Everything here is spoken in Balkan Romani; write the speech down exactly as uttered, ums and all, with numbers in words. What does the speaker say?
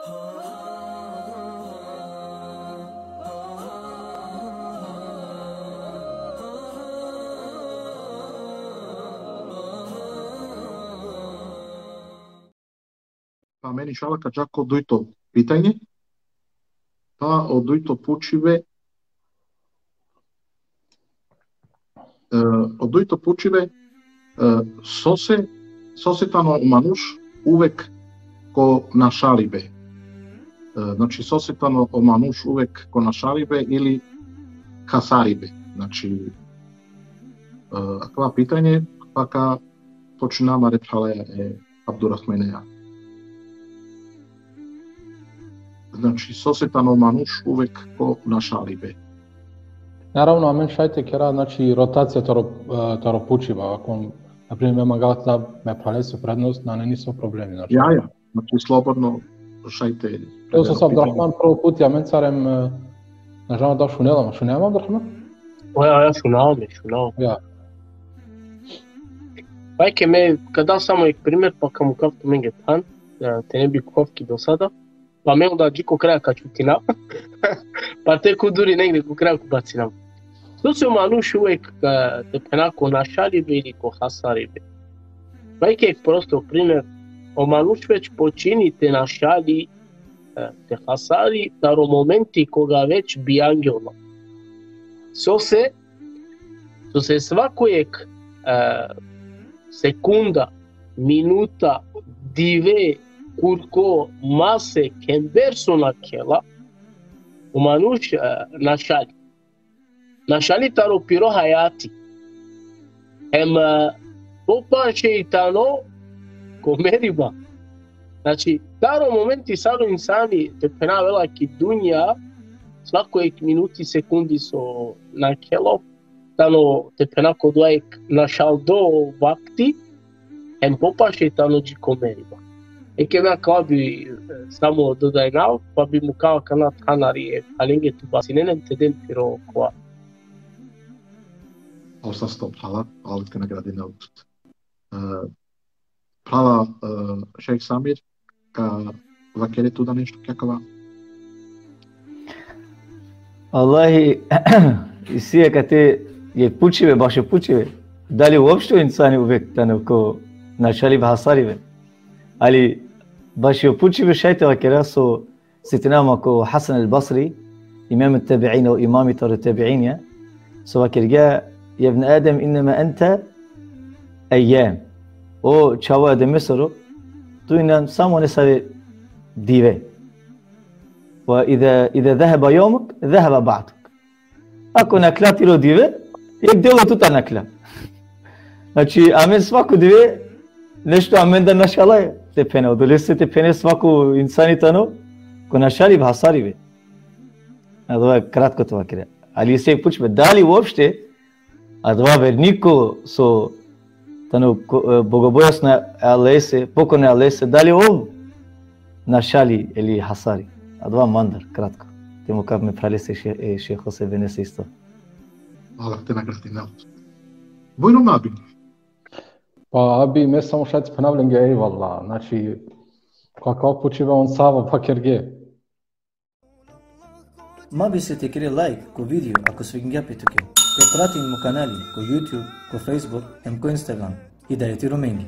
Pa amen inšallah ka dža ko dujto pitanje. Pa o dujto pučibe, e, o dujto pučibe, e, sose, sose tano o manuš uvek ko našalibe. E, znači, sose tano o manuš uvek ko našalibe ili hasaribe. Znači, e, akava pitanje, pa ka počina amare phraleja e Abdurrahmaneja. Znači, sose tano manuš uvek ko našalibe. Naravno, amen šaj te kera, znači, rotacija taro, e, taro pučiba, ako, na primer, me mangava te da me phralese prednost, nane niso problemi, znači. Ja, ja, znači, slobodno šaj te... To so pitanje. Abdurrahman prvo puti, amen carem, e, na džanav da šunela ma, šunela ma, Abdurrahman? O, ja, ja, šunava me, šunava. Ja. Pa eke me, ka da samo jek primer, pa ka mukav tumenge than, e, te ne bi khuvav ki dosada, pa me onda dži ko kraja ka čutina, pa te ko duri negde ko kraja ka bacina. Sose o manuš uvek, e, te phena ko našalibe ili ko hasaribe. Pa eke jek prosto primer, o manuš već počini te našali, e, te hasari, taro momenti koga već bijangjola. Sose, sose svako jek, e, sekunda, minuta, dive, kurko, masek, hem berš so nakhela, o manuš, e, našali. Našali taro piro hajati. Hem, e, popaše i tano ko meriba. Znači, taro momenti sar o insani te phena avela ki dunja, svako jek minuti, sekundi so nakhela, tano te phena ko dova jek našaldo vakti, hem popaše tano dži ko meriba. Eke me akava bi, e, samo dodajnav, pa bi mukava akana than hari e phralenge te ubacinen hem te den piro kova. Al sasto, phrala, Allah te nagradinel tut. E, phrala, e, šejh Samir, ka vakere tu da nešto ki akava? Allahi, isi akate jek pučibe, bašo pučibe. Dali uopšte o insani uvek tano ko našalibe, hasaribe. Ali bašo pučibe šaj te vakera so setina ma ko Hasan el-Basri, imam et-tabi'in, o imami taro tabi'inja, so vakergja: يا ابن آدم إنما أنت أيام. O čhavo Ademesoro, tu injan samo nesave dive. وإذا، إذا ذهب يومك، ذهب بعضك. Ako nakhla tiro dive, jek delo tut nakhla. Znači, amen svako dive nešto amendar našalaja te phena. Odolese te phene, svako insani tano ko našalibe, hasaribe. Adava kratko te vakera. Ali isi jek pučibe, dali uopšte adava verniko so tano ko-, e, bogobojazno e Allahese, pokorno e Allahese, dali ov našali ili hasari? Adava mandar, kratko. Te mukav me phralese še-, e, šejhose, Venese isto. Allah te nagradinel. Bujrum, abi. Pa, abi, me samo šaj te phanav lenge ejvallah. Znači, ko akava pučibe on sava vakerge. Ma bister te kere lajk ko video ako svidingja pe tuke. Te pratin mo kanali ko YouTube, ko Facebook, hem ko Instagram. Hidajeti Romengi.